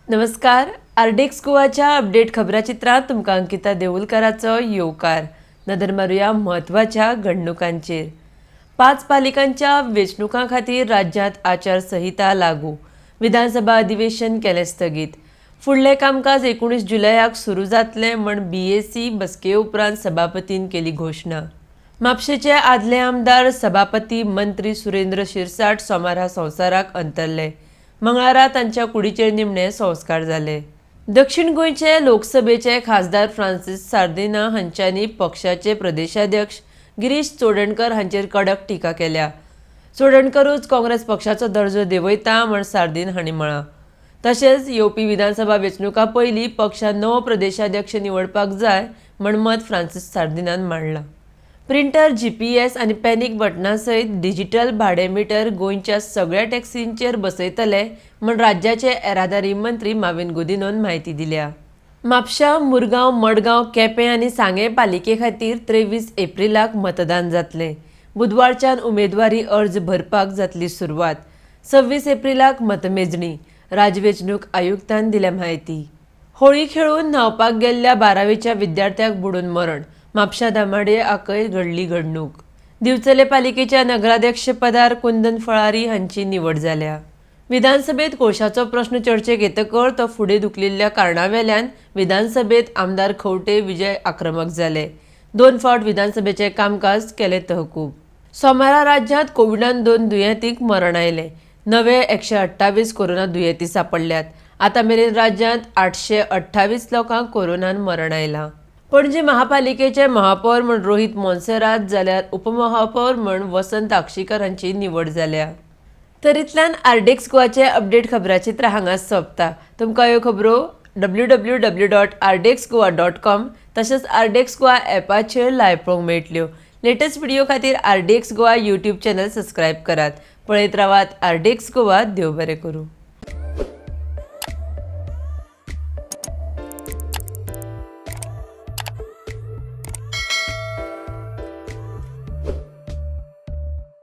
नमस्कार, RDX गोवाच्या update खबराचित्रांत तुमकां अंकिता देऊलकाराचो येवकार. नदर मारुया म्हत्वाच्या घडणुकांचेर. 5 पालिकांच्या वेंचणुकां खातीर राज्यांत आचारसंहिता लागू. विधानसभा अधिवेशन केलें स्थगीत. फुडलें कामकाज 19 जुलयाक सुरू जातलें म्हण बीएसी बसके उपरांत सभापतीन केली घोशणा. म्हापशेचे आदले आमदार, सभापती, मंत्री सुरेंद्र शिरसाट सोमारा संवसाराक अंतरले. मंगळारा तांच्या कुडीचेर निमणे संस्कार जाले. दक्षिण गोंयचे लोकसभेचे खासदार फ्रांसीस सार्दिना हांच्यांनी पक्षाचे प्रदेशाध्यक्ष गिरीश चोडणकर हांचेर कडक टिका केल्या. चोडणकरूच काँग्रेस पक्षाचो दर्जो देंवयता म्हण सार्दीन हांणी म्हळां. तशेंच येवपी विधानसभा वेंचणुका पयलीं पक्षान नवो प्रदेशाध्यक्ष निवडपाक जाय म्हण मत फ्रांसीस सार्दिनान मांडलां. प्रिंटर, जीपीएस आनी पॅनीक बटना सयत डिजिटल भाडें मिटर गोंयच्या सगळ्या टॅक्सींचेर बसयतले म्हण राज्याचे येरादारी मंत्री माविन गुदिन्होन म्हायती दिल्या. म्हापशा, मुरगांव, मडगांव, केपें आनी सांगें पालिके खातीर 23 एप्रिलाक मतदान जातलें. बुधवारच्यान उमेदवारी अर्ज भरपाक जातली सुरवात. 26 एप्रिलाक मतमेजणी. राज्य वेंचणूक आयुक्तान दिल्या म्हायती. होळी खेळून न्हांवपाक गेल्ल्या 12वेच्या विद्यार्थ्याक बुडून मरण. म्हापशा दामाडे आकय घडली घडणूक. दिवचले पालिकेच्या नगराध्यक्ष पदार कुंदन फळारी हांची निवड जाल्या. विधानसभेत कोळशाचो प्रश्न चर्चेक येतकर तो फुडें धुकलिल्ल्या कारणावेल्यान विधानसभेत आमदार खंवटे विजय आक्रमक जाले. 2 फावट विधानसभेचें कामकाज केलें तहकूब. सोमारा राज्यांत कोविडान 2 दुयेंतींक मरण आयलें. नवे 128 कोरोना दुयेंती सांपडल्यात. आतां मेरेन राज्यांत 828 लोकांक कोरोनान मरण आयलां. पणजे महापालिकेचे महापौर म्हण रोहित मोन्सेरात जाल्यार उपमहापौर म्हण वसंत आक्षीकर हांची निवड जाल्या. तरीतल्यान आरडीएक्स गोवाचे अपडेट खबराचित्र हांगाच सोंपता. तुमकां ह्यो खबरो www.rdxgoa.com तशेंच आरडीएक्स गोवा ॲपाचेर लायव्ह पळोवंक मेळटल्यो. लेटस्ट व्हिडिओ खातीर RDX Goa YouTube channel subscribe करात. पळयत रावात आरडीएक्स गोवा. देव बरें करूं.